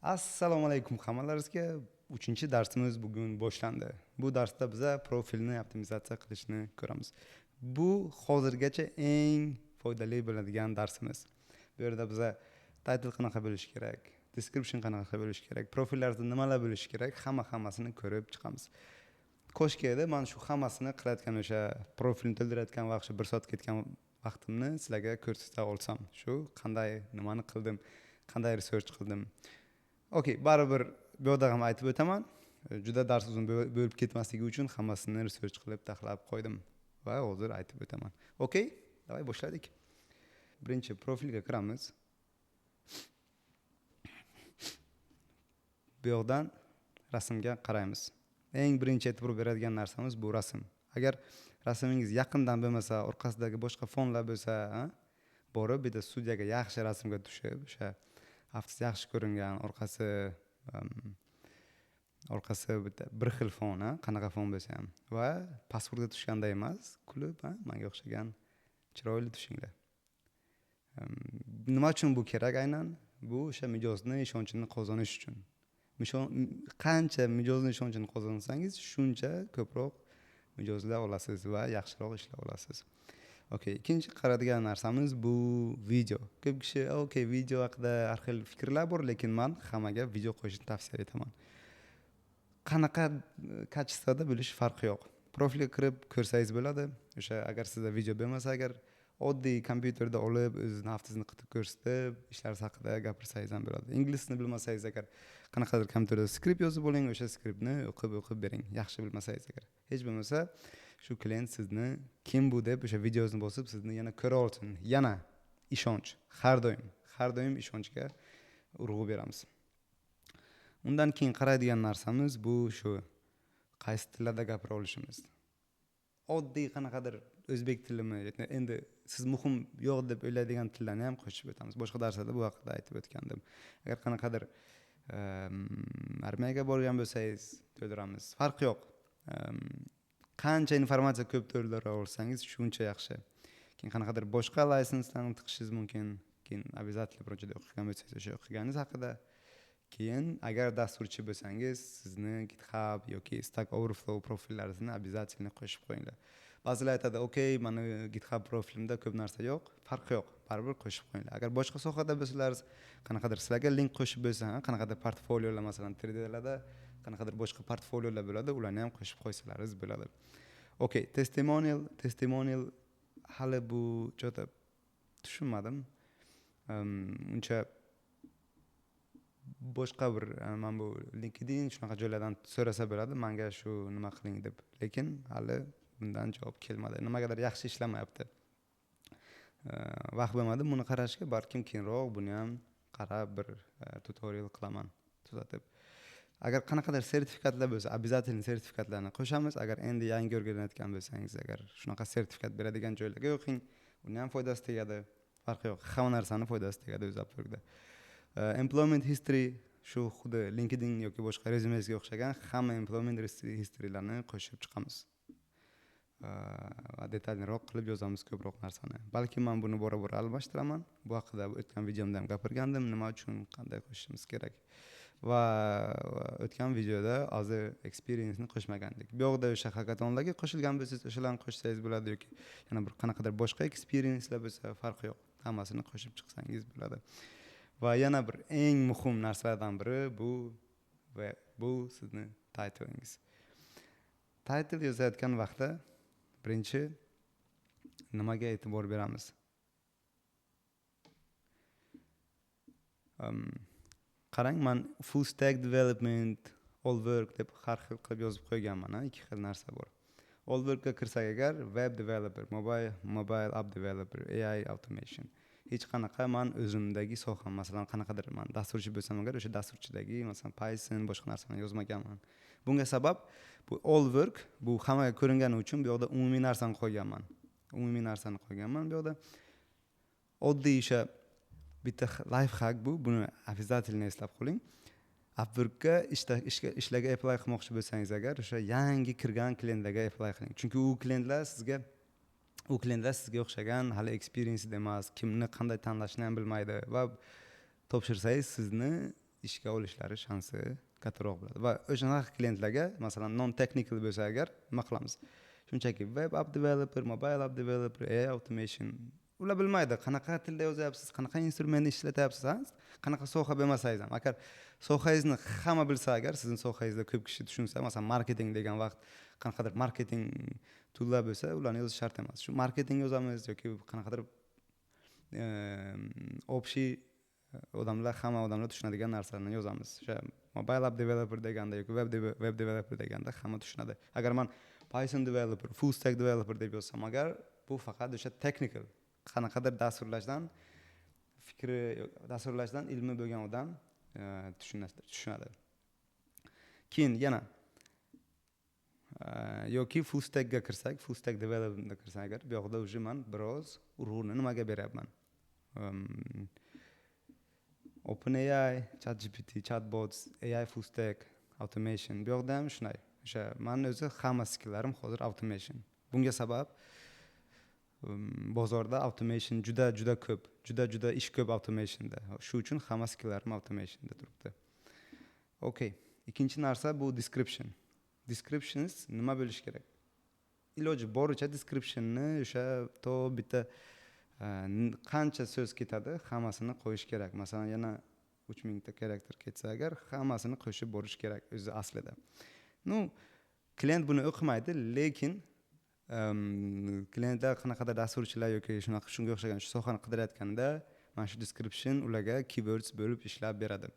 Assalomu alaykum hammalaringizga. Uchinchi darsimiz bugun boshlandi. Bu darsda biza profilni optimizatsiya qilishni ko'ramiz. Bu hozirgacha eng foydali bo'ladigan darsimiz. Bu yerda biza title qanaqa bo'lishi kerak, description qanaqa bo'lishi kerak, profillarda nimalar bo'lishi kerak, hammasini ko'rib chiqamiz. Koshki edi, men shu hammasini qilayotgan o'sha profilni to'ldirayotgan vaqt, shu 1 soat ketgan vaqtimni sizlarga ko'rsata olsam, shu qanday nimani qildim, qanday research qildim. Okey, baribir bu yerda ham aytib o'taman. Juda dars uzun bo'lib ketmasligi uchun hammasini research qilib taxlab qo'ydim va hozir aytib o'taman. Okey, davay boshladik. Birinchi profilga kiramiz. Bu yoqdan rasmga qaraymiz. Eng birinchi e'tibor beradigan narsamiz bu rasm. Agar rasmingiz yaqindan bo'lmasa, orqasidagi boshqa fonlar bo'lsa, borib bitta studiyaga yaxshi rasmga tushib, o'sha avtosi yaxshi ko'ringan, orqasi bitta bir xil fon, qanaqa fon bo'lsa ham va pasportga tushganda emas, kulib, menga o'xshagan chiroyli tushinglar. Nima uchun bu kerak aynan? Bu o'sha mijozni ishonchini qozonish uchun. Qancha mijozni ishonchini qozonsangiz, shuncha ko'proq mijozlar olasiz va yaxshiroq ishlay olasiz. Okey, ikkinchi qaradigan narsamiz bu video. Ko'p kishi, okey, video haqida har xil fikrlar bor, lekin men hammaga video qo'yishni tavsiya etaman. Qanaqa kачествоda bo'lishi farqi yo'q. Profilga kirib ko'rsangiz bo'ladi. O'sha agar sizda video bo'lmasa, agar oddiy kompyuterda olib o'zizni avtozni qitib ko'rsatib, ishlaringiz haqida gapirsangiz ham bo'ladi. Ingliz tilini bilmasangiz agar qanaqadir kompyuterda skript yozib oling, o'sha skriptni o'qib bering. Yaxshi bilmasangiz agar. Hech bo'lmasa shu klient sizni kim bu deb o'sha videosini bosib sizni yana ko'ra olsin. Yana ishonch, har doim ishonchga urg'u beramiz. Undan keyin qaraydigan narsamiz bu shu qaysi tillarda gapira olishimiz. Oddiy qanaqadir o'zbek tilimi, endi siz muhim yo'q deb o'ylaydigan tillarni ham qo'shib o'tamiz. Boshqa darslarda bu haqida aytib o'tgandim. Agar qanaqadir armiyaga borgan bo'lsangiz to'ldiramiz. Farqi yo'q. Qancha informatsiya ko'p to'ldira olsangiz shuncha yaxshi. Keyin qanaqadir boshqa licenselarni tiqishingiz mumkin. Keyin обязательно bir joyda o'qigan bo'lsangiz o'sha o'qiganingiz haqida. Keyin agar dasturchi bo'lsangiz, sizni GitHub yoki Stack Overflow profillaringizni обязательно qo'shib qo'yinglar. Ba'zilar aytadi, okey, meni GitHub profilimda ko'p narsa yo'q, farqi yo'q, baribir qo'shib qo'yinglar. Agar boshqa sohada bo'lsalar, qanaqadir sizlarga link qo'shib bo'lsa, qanaqadir portfoliolar, masalan, 3D'larda qanaqadir boshqa portfoliolar bo'ladi, ularni ham qo'shib qo'ysalaringiz bo'ladi. Okey, testimonial hali bu juda tushunmadim. Uncha boshqa bir mana bu LinkedIn shunaqa joylardan so'rasa bo'ladi, menga shu nima qiling deb. Lekin hali bundan javob kelmadi. Nimagadir yaxshi ishlamayapti. Vaqt bo'lmadi buni qarashga, balkim keyinroq buni ham qarab bir tutorial qilaman tuzatib. Agar qanaqadir sertifikatlar bo'lsa, обязательно sertifikatlarni qo'shamiz. Agar endi yangi o'rganayotgan bo'lsangiz, agar shunaqa sertifikat beradigan joylarga o'qing, uni ham foydasi tegadi. Farqi yo'q, hamma narsani foydasi tegadi o'zi Upworkda. Employment history shu xuddi LinkedIn yoki boshqa rezumengizga o'xshagan hamma employment historylarni qo'shib chiqamiz. Va detalliroq qilib yozamiz ko'proq narsani. Balki men buni bora-bora almashtiraman. Bu haqida o'tgan videomda ham gapirgandim, nima uchun qanday qo'shishimiz kerak. Va o'tgan videoda hozir experience-ni qo'shmagandik. Bu yoqda o'sha hackathonlarga qo'shilgan bo'lsangiz, o'shalarni qo'shsangiz bo'ladi yoki yana bir qanaqadir boshqa experience'lar bo'lsa, farqi yo'q. Hammasini qo'shib chiqsangiz bo'ladi. Va yana bir eng muhim narsalardan biri bu va bu sizni titlingiz. Title yozayotgan vaqtda birinchi nimaga e'tibor beramiz? Qarang, men full stack development, all work deb har xil qilib yozib qo'yganman, ikki xil narsa bor. All workga kirsak agar web developer, mobile app developer, AI automation. Hech qanaqa men o'zimdagi soham, masalan, qanaqadir men dasturchi bo'lsam agar o'sha dasturchidagi, masalan, Python boshqa narsani yozmaganman. Bunga sabab bu all work, bu hammaga ko'ringani uchun bu yoqda umumiy narsani qo'yganman. Umumiy narsani qo'yganman bu yoqda. Oddiy o'sha bitta life hack bu, buni обязательно eslab qo'ying. Upworkga ishlarga apply qilmoqchi bo'lsangiz agar o'sha yangi kirgan klientlarga apply qiling. Chunki u klientlar sizga o'xshagan hali experience emas, kimni qanday tanlashni ham bilmaydi va topshirsangiz sizni Ishga olishlari shansi kattaroq bo'ladi. Va o'shanaqa klientlarga, masalan, non technical bo'lsa agar, nima qilamiz? Shunchaki web app developer, mobile app developer, AI automation. Ular bilmaydi, qanaqa tilda yozyapsiz, qanaqa instrumentni ishlatyapsiz, ha, qanaqa soha bo'lmasangiz ham. Agar sohangizni hamma bilsa, agar sizni sohangizda ko'p kishi tushunsa, masalan, marketing degan vaqt qanaqadir marketing toollar bo'lsa, ularni yozish shart emas, shu marketing yozamiz yoki qanaqadir общий, odamlar, hamma odamlar tushunadigan narsani yozamiz. O'sha mobile app developer deganda yoki web developer deganda hamma tushunadi. Agar man Python developer, full stack developer deb yozsam agar, bu faqat o'sha technical, qanaqadir dasturlashdan fikri, dasturlashdan ilmi bo'lgan odam tushunadi. Keyin yana yoki full stackga kirsak, full stack developmentga kirsak agar, bu yoqda уже man biroz urg'uni nimaga beryapman? OpenAI, ChatGPT, chatbots, AI full stack, automation. Bu yoqda ham shunday, o'sha mani o'zi hamma skilllarim hozir automation. Bunga sabab bozorda automation juda juda ko'p, juda juda ish ko'p automationda. Shu uchun hamma skilllarim automationda turibdi. Okey, ikkinchi narsa bu description. Descriptions nima bo'lishi kerak? Iloji boricha descriptionni o'sha to bitta qancha so'z ketadi, hammasini qo'yish kerak. Masalan, yana 3000 ta karakter ketsa agar, hammasini qo'shib borish kerak o'zi aslida. Ну, klient buni o'qimaydi, lekin klientlar qanaqadir dasturchilar yoki shunaqa, shunga o'xshagan shu sohani qidirayotganda, mana shu description ularga keywords bo'lib ishlab beradi.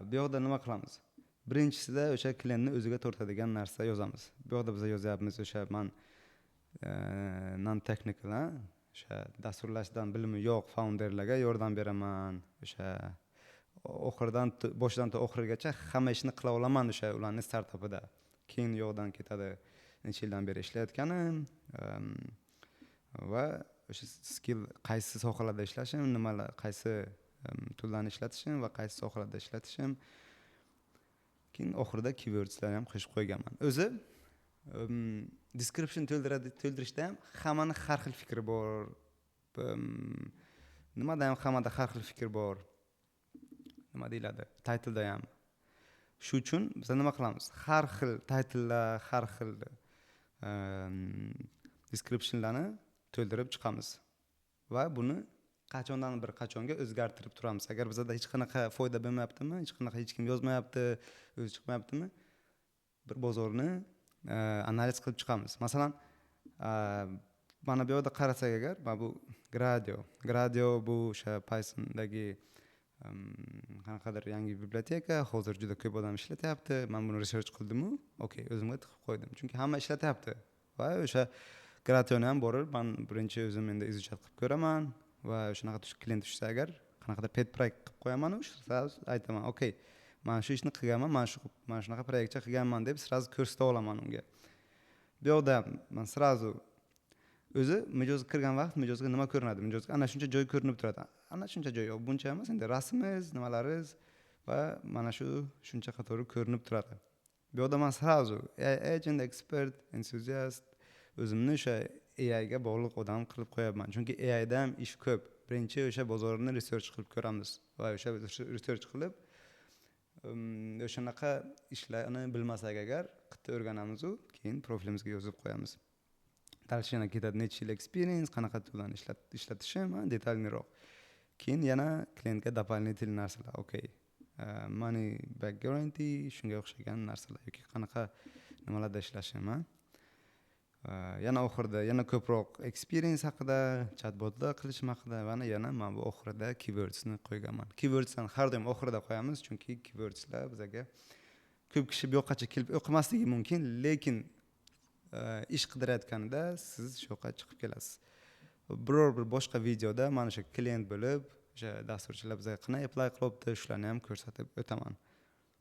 Bu yoqda nima qilamiz? Birinchisida o'sha klientni o'ziga tortadigan narsa yozamiz. Bu yoqda biz yozyapmiz, o'sha man non technical, o'sha dasturlashdan bilimi yo'q founderlarga yordam beraman, o'sha oxiridan, boshidan to oxirigacha hamma ishni qila olaman o'sha ularni startapida. Keyin u yoqdan ketadi necha yildan beri ishlayotganim va o'sha skill, qaysi sohalarda ishlashim, nimalar, qaysi toollarni ishlatishim va qaysi sohalarda ishlatishim. Keyin oxirida keywordslarni ham qo'shib qo'yganman. O'zi description to'ldiradi, to'ldirishda ham hammani har xil fikri bor. Nimada ham hammada har xil fikr bor, nima deyiladi, titleda ham. Shu uchun biz nima qilamiz? Har xil titlelar, har xil descriptionlarni to'ldirib chiqamiz va buni qachondan bir qachonga o'zgartirib turamiz. Agar bizada hech qanaqa foyda bo'lmayaptimi, hech qanaqa, hech kim yozmayapti, o'zi chiqmayaptimi, bir bozorni analiz qilib chiqamiz. Masalan, mana bu yoqda qarasak agar, mana bu Gradio. Gradio bu o'sha Pythondagi qanaqadir yangi biblioteka, hozir juda ko'p odam ishlatyapti. Man buni research qildimu, okey, o'zimga tiqib qo'ydim, chunki hamma ishlatyapti. Va o'sha Gradioni ham borib, man birinchi o'zim endi изучать qilib ko'raman va shunaqa klient tushsa agar, qanaqadir pet proyekt qilib qo'yamanu, сразу aytaman: "Okey, man shu ishni qilganman, mana shu, mana shunaqa proyektcha qilganman", deb сразу ko'rsata olaman unga. Bu yoqda man сразу o'zi mijoz kirgan vaqt mijozga nima ko'rinadi? Mijozga ana shuncha joy ko'rinib turadi, ana shuncha joy, yo'q, buncha emas endi, rasmingiz, nimalaringiz va mana shu shuncha qatori ko'rinib turadi. Bu yoqda man сразу AI agent expert enthusiast, o'zimni o'sha AIga bog'liq odam qilib qo'yapman, chunki AIda ham ish ko'p. Birinchi o'sha bozorni research qilib ko'ramiz va o'sha research qilib, o'shanaqa ishlarni bilmasak agar, qayerda o'rganamizu, keyin profilimizga yozib qo'yamiz. Дальше yana ketadi necha yil experience, qanaqa toollarni ishlatishim детальный roq. Keyin yana klientga дополнительный narsalar, okey, money back guarantee, shunga o'xshagan narsalar yoki qanaqa nimalarda ishlashim. Yana oxirida yana ko'proq experience haqida, chatbotlar qilishim haqida va yana mana bu oxirida keywordsni qo'yganman. Keywordsni har doim oxirida qo'yamiz, chunki keywordslar bizaga, ko'p kishi bu yoqqacha kelib o'qimasligi mumkin, lekin ish qidirayotganida siz shu yoqqa chiqib kelasiz. Biror bir boshqa videoda mana o'sha klient bo'lib, o'sha dasturchilar bizga qanday apply qilyapti, shularni ham ko'rsatib o'taman.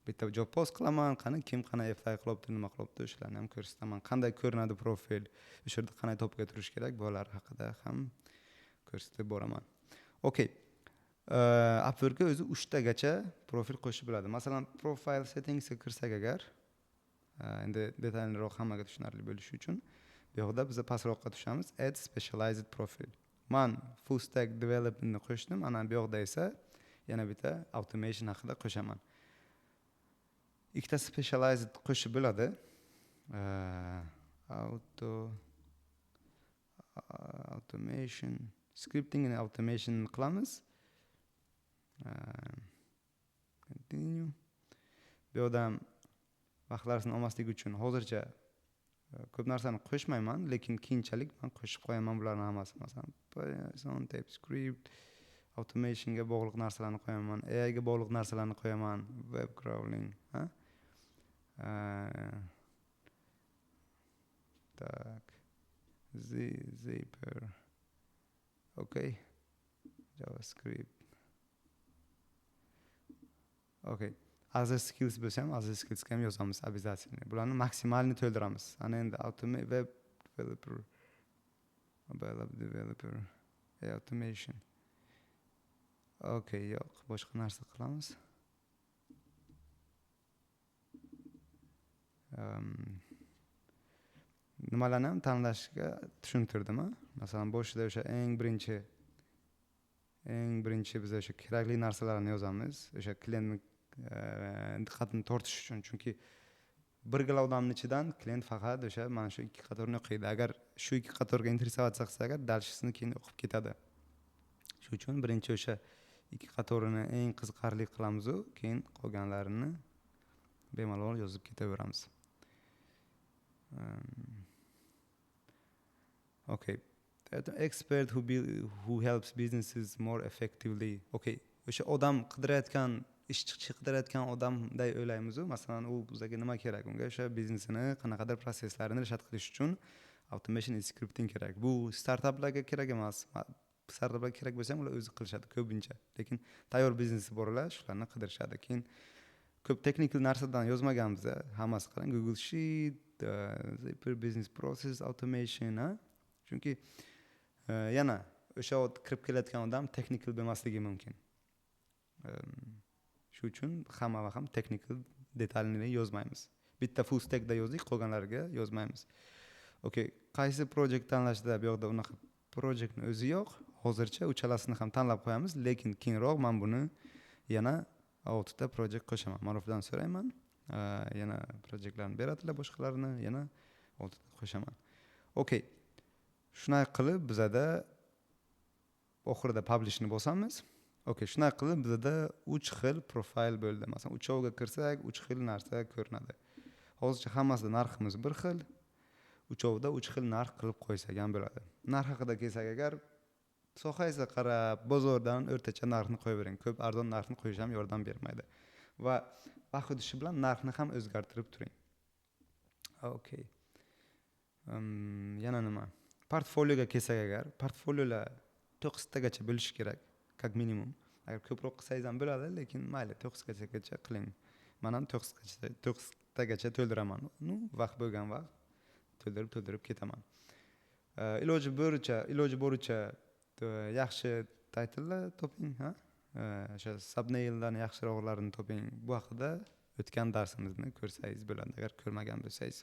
Bitta job post qilaman, qani kim qanday apply qilyapti, nima qilyapti, o'shalarni ham ko'rsataman. Qanday ko'rinadi profil, o'sha yerda qanday topga turish kerak, bular haqida ham ko'rsatib boraman. Okey, Upworkga o'zi uchtagacha profil qo'shib bo'ladi. Masalan, profile settingsga kirsak agar, endi detalliroq hammaga tushunarli bo'lishi uchun, bu yoqda biza pastroqqa tushamiz, add specialized profile. Man full stack developmentni qo'shdim, ana bu yoqda esa Yana bitta automation haqida qo'shaman. Ikkita specialized qo'shib bo'ladi. Automation, scripting and automation qilamiz. Continue. Bu yoqda ham vaqtlarini olmaslik uchun hozircha ko'p narsani qo'shmayman, lekin keyinchalik men qo'shib qo'yaman bularni hammasini. Masalan, Python, TypeScript, automationga bog'liq narsalarni qo'yaman, AI ga bog'liq narsalarni qo'yaman, web crawling, ha? Так. Zapier. Okay. JavaScript. Okay. Other skills bo'lsa ham, other skillsga ham yozamiz обязательно. Bularni maksimalni to'ldiramiz. Ana endi web developer, mobile app developer, automation. Okay, yo'q, boshqa narsa qilamiz. Nimalarni ham tanlashga tushuntirdim, a? Masalan, boshida o'sha eng birinchi biz o'sha kerakli narsalarni yozamiz, o'sha klientni diqqatini tortish uchun, chunki bir gala odamning ichidan klient faqat o'sha mana shu ikki qatorni o'qiydi. Agar shu ikki qatorga interesovatsiya qilsa, agar dalshisini keyin o'qib ketadi. Shu uchun birinchi o'sha ikki qatorini eng qiziqarli qilamiz u, keyin qolganlarini bemalol yozib ketaveramiz. Okay. Expert who helps businesses more effectively. Okay, o'sha odam qidirayotgan, ishchi qidirayotgan odamday o'ylaymiz-u. Masalan, u bizga nima kerak? Unga o'sha biznesini qanaqadir proseslarini rishad qilish uchun automation and scripting kerak. Bu startaplarga kerak emas. Startaplarga kerak bo'lsa ham ular o'zi qilishadi ko'pincha. Lekin tayyor biznesi borlar shularni qidirishadi. Keyin ko'p texnik narsadan yozmaganmiz, hammasi qarang, Google Sheet, Zapier business process automation, ha? Chunki yana o'sha kirib kelayotgan odam texnikal bo'lmasligi mumkin. Shu uchun hamma vaqt ham texnikal detalini yozmaymiz. Bitta full stackda yozdik, qolganlariga yozmaymiz. Okay, qaysi project tanlashda bu yoqda unaqa projectni o'zi yo'q. Hozircha uchalasini ham tanlab qo'yamiz, lekin keyinroq men buni yana oltita project qo'shaman. Ma'rufdan so'rayman. Yana projectlarni beradilar boshqalarini, yana oltita qo'shaman. Okay. Shunday qilib bizada oxirida publishni bosamiz. Okay, shunday qilib bizada 3 xil profil bo'ldi. Masalan, uchoviga kirsak, 3 xil narsa ko'rinadi. Hozircha hammasida narximiz bir xil. Uchovida 3 xil narx qilib qo'ysak ham bo'ladi. Narx haqida kelsak agar, sohangizga qarab bozordan o'rtacha narxni qo'yavering. Ko'p arzon narxni qo'yish ham yordam bermaydi. Va vaqt o'tishi bilan narxni ham o'zgartirib turing. Okay. Yana nima? Portfolioga kelsak agar, portfoliolar 9tagacha bo'lishi kerak, как minimum. Agar ko'proq qilsangiz ham bo'ladi, lekin mayli, 9tagacha qiling. Men ham 9tagacha to'ldiraman. Nu, vaqt bo'lgan vaqt to'ldirib ketaman. Iloji boricha yaxshi titlelar toping, ha? O'sha thumbnaillarni yaxshiroqlarini toping. Bu haqida o'tgan darsimizni ko'rsangiz bo'ladi, agar ko'rmagan bo'lsangiz.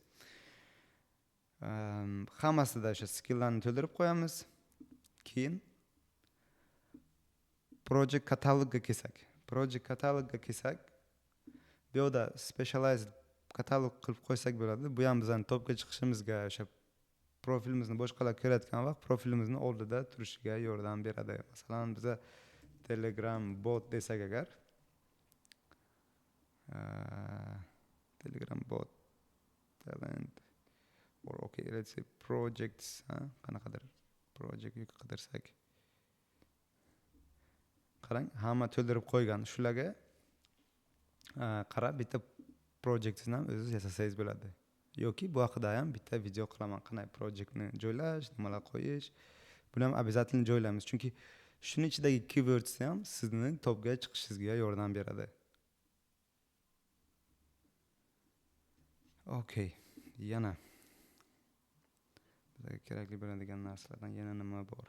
Hammasida o'sha skilllarni to'ldirib qo'yamiz. Keyin project katalogga kelsak, bu yoqda specialized katalog qilib qo'ysak bo'ladi. Bu ham bizning topga chiqishimizga, o'sha profilimizni boshqalar ko'rayotgan vaqt profilimizni oldida turishiga yordam beradi. Masalan, biza Telegram bot desak agar, Telegram bot talent or okay, let's say projects, ha, qanaqadir project yoki qidirsak. Qarang, hamma to'ldirib qo'ygan. Shularga qarab bitta projectni ham o'zingiz yasasangiz bo'ladi. Yoki bu haqida ham bitta video qilaman, qanday projectni joylash, nimalar qo'yish. Buni ham обязательно joylaymiz, chunki shuni ichidagi keywords ham sizni topga chiqishingizga yordam beradi. Okay, yana bizga kerakli bo'ladigan narsalardan yana nima bor?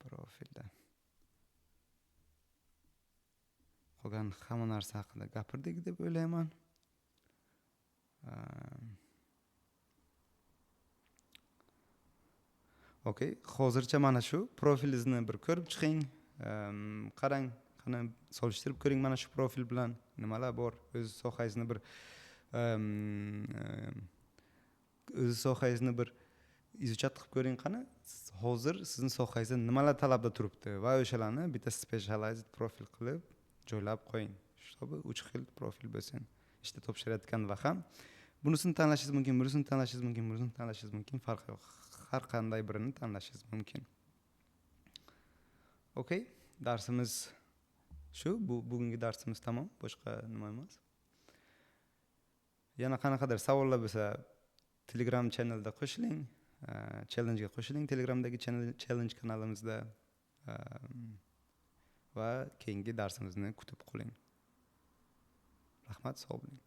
Profilda. Qolgan hamma narsa haqida gapirdik deb o'ylayman. Okay, hozircha mana shu profilingizni bir ko'rib chiqing. Qarang, qani, solishtirib ko'ring mana shu profil bilan nimalar bor. O'z sohangizni bir изучать qilib ko'ring, qani, hozir sizni sohangizda nimalar talabda turibdi va o'shalarni bitta specialized profil qilib joylab qo'ying, чтобы uch xil profil bo'lsin ishda topshirayotgan. Va ham bunisini tanlashingiz mumkin, bunisini tanlashingiz mumkin, bunisini tanlashingiz mumkin, farqi yo'q, har qanday birini tanlashingiz mumkin. Okey, darsimiz shu, bu bugungi darsimiz tamom, boshqa nima emas. Yana qanaqadir savollar bo'lsa, Telegram channelda qo'shiling, challengega qo'shiling Telegramdagi challenge kanalimizda va keyingi darsimizni kutib qoling. Rahmat, sog' bo'ling.